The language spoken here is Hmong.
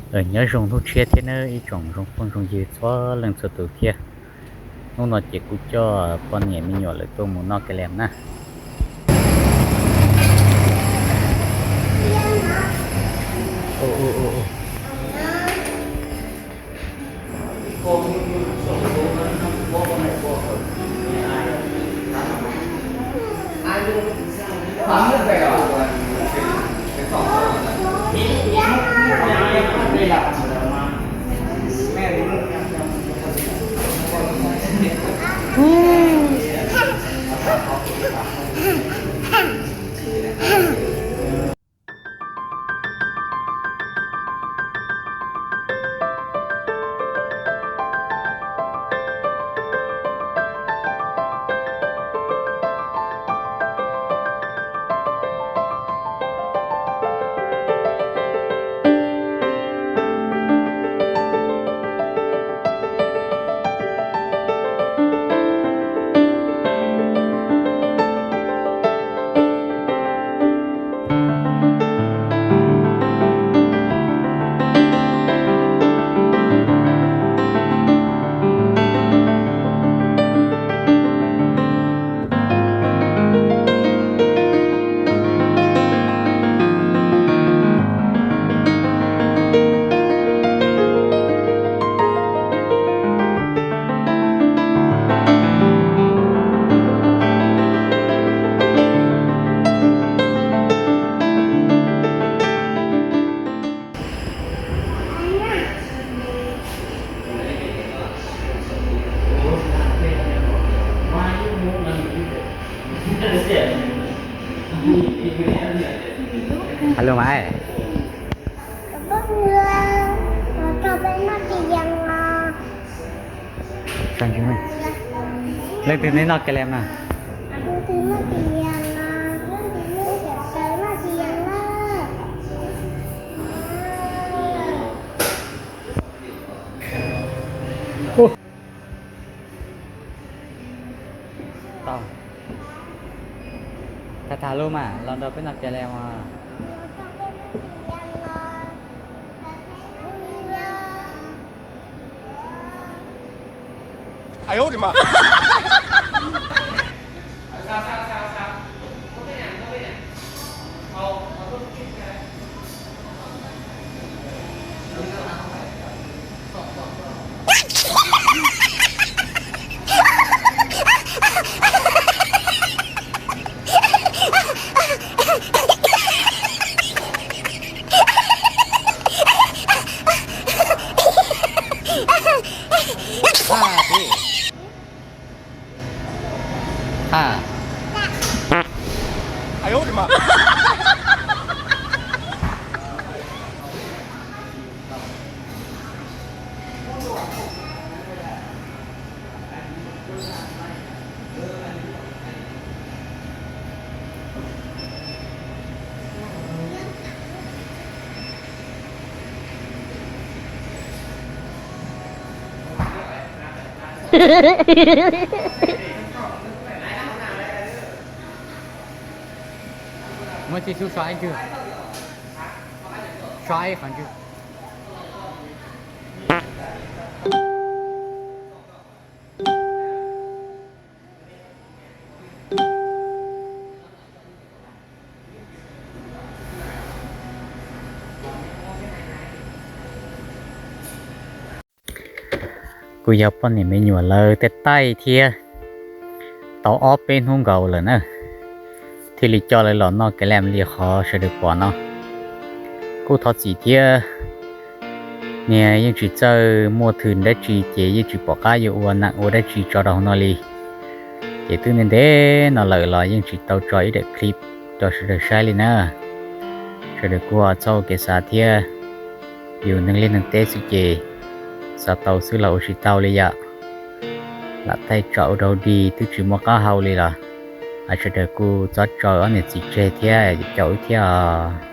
Nyob zoo hnub tshiab thiab nawb ib tsoom zoo phooj zoo ywg txhua leej txhua tus thiab. Hnub no ces kuv coj poj niam me nyuam lawv tuaj mus noj ka lees na. Alo mày. Leej twg neb noj ka lees na? Tau. Tham tham lus mas los nrog peb noj ka lees os. Muab tsis xub so ib ntsis. So ib qhov ntsis. Kuj yog poj niam me nyuam lawv tej taij thiab tau ob peb hnub nkaus lawm na, thiaj li coj lawv los noj ka lees li qhov sawv daws pom no. Kuj thov txim thiab, niag yeej tsis txawj muaj thwm dab tsi ces yeej tsis pom qab yuav ua neem ua dab tsi tso rau hauv no li. Ces twb ntev ntev no lawm los yeej tsis tau tso ib daim clip rau sawv daws saib li na. Sawv daws kuj txhob ua kev xav thiab, yus neeg liaj neeg teb xwb ces xav tau xwb los ua tsis tau li yom. Lam thaij tsam ua rau dig twb tsis muaj qab hau li los sawv daws kuj txhob tso ob niam txiv tseg thiab caum wb thiab os.